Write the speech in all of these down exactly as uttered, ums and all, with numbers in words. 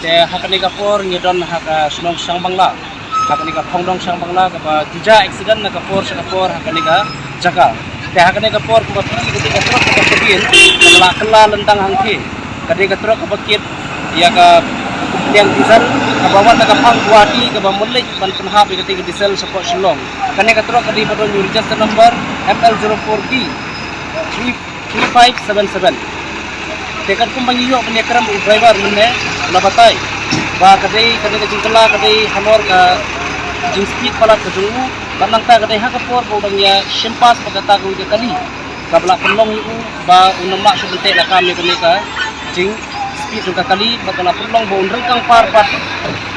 Te ha kane ka por ngi don ha ka shnong Shangbangla, ha kane ka phongdong Shangbangla, kaba juh accident na ka por sha ka por ha kane ka jaka. Te ha kane ka por kumba phi, kane ka trok kaba phi, kaba la kylla lyndang hangtei, kane ka trok kaba kit ïa ka pliang diesel, kaba wan na ka phang Guwahati, kaba mlien ban pynhap ïa kane ka diesel shapoh Shillong. Kane ka trok ka dei ba don ïa u register number M L zero four D three three five seven seven. Te katkum ba ngi ïoh ban ïakren bad u driver mynne, u la batai ba ka dei, ka dei ka jingkylla, ka dei halor ka jingspeed palat ka jong u. Bad nangta ka dei ha ka por ba u dang ïa shim pass bad kata ka kali, kaba la pynlong ïa u ba un ym lah shuh ban teh lakam ïa kane ka jingspeed jong ka kali, bad ka la pynlong ba un ryngkang par pat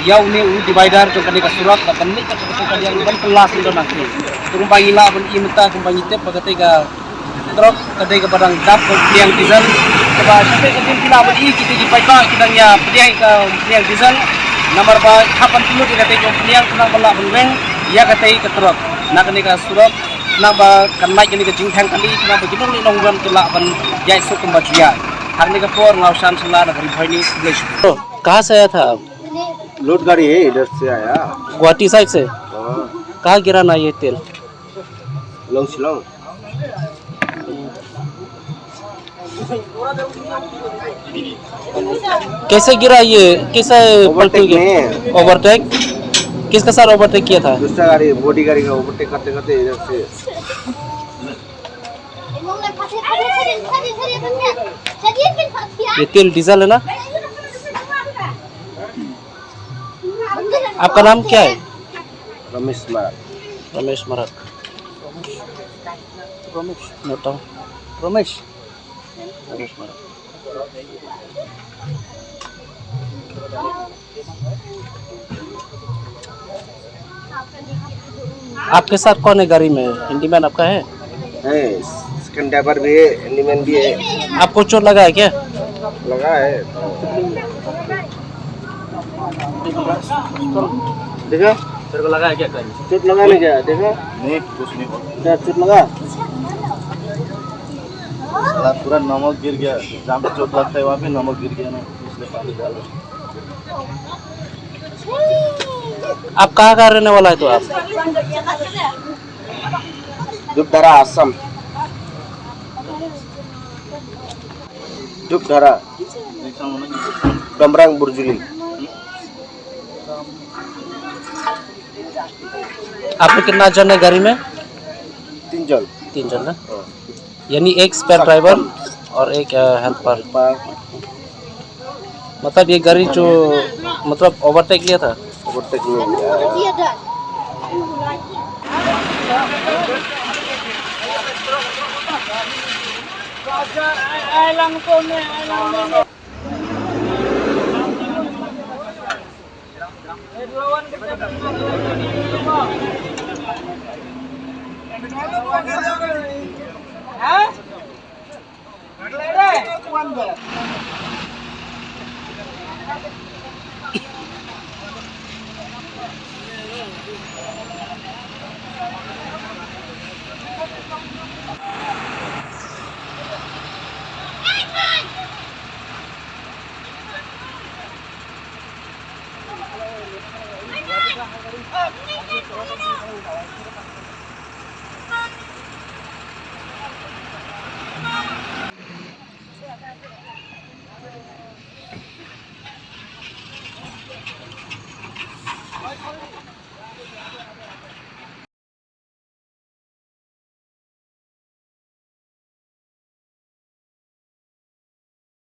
ïa une u divider jong kane ka surok, bad ban leit pat sha ka kali ban pynlong sha ka nangkri. Te kumba ngi lah ban i mynta, kumba ngi tip ba kata ka trok ka dei kaba dang dap ka pliang diesel. Kaba shisha ka jingpynlong ba i kita ki paidbah ki dang ïa pdiang ka pliang diesel. Namar ba hap ban pynlut ïa kata ka pliang khnang ba lah ban weng ïa kata ka trok na kane ka surok, khnang ba kan lait kane ka jingtheng kali, khnang ba ki nongri nongwei ki lah ban ïaid suk kumba ju ïaid. Ha kane ka por nga u Shan Shylla na ka Ri Bhoi News, khublei shibun. कहाँ से आया था आप? लोड गाड़ी है, इधर से आया। गुवाहाटी साइड से? हाँ। कहाँ गिरा ना ये तेल? लॉन्ग शिलोंग। कैसे गिरा ये? कैसे पलटी ओवरटेक गया? में। ओवरटेक? किसके साथ ओवरटेक किया था? दूसरा गाड़ी, बॉडी गाड़ी का ओवरटेक करते करते इधर से। ये तेल डीजल है ना? आपका नाम क्या है? रमेश मराक। रमेश मराक। रमेश। Note down. रमेश। रमेश मराक। आपके साथ कौन है गाड़ी में? हैंडीमैन आपका है? है, सेकंड ड्राइवर भी है, हैंडीमैन भी है। आपको चोट लगा है क्या? लगा है। देखा? तेरे को लगा है क्या कहीं? चोट लगा नहीं क्या? देखा? नहीं, कुछ नहीं हुआ। क्या चोट लगा? साला पूरा नमक गिर गया। जहाँ पे चोट लगता है, वहाँ पे नमक गिर गया ना, इसलिए पानी डाला। आप कहाँ का रहने वाला है तो आप? धूपधारा, आसाम। धूपधारा। डमरांग बुर्जुली। आप लोग कितना जन है गाड़ी में? तीन जन। तीन जन ना? हाँ। यानी एक स्पेयर ड्राइवर और एक, अ, हेल्पर। हेल्पर। मतलब ये गाड़ी जो, मतलब ओवरटेक लिया था? ओवरटेक लिया।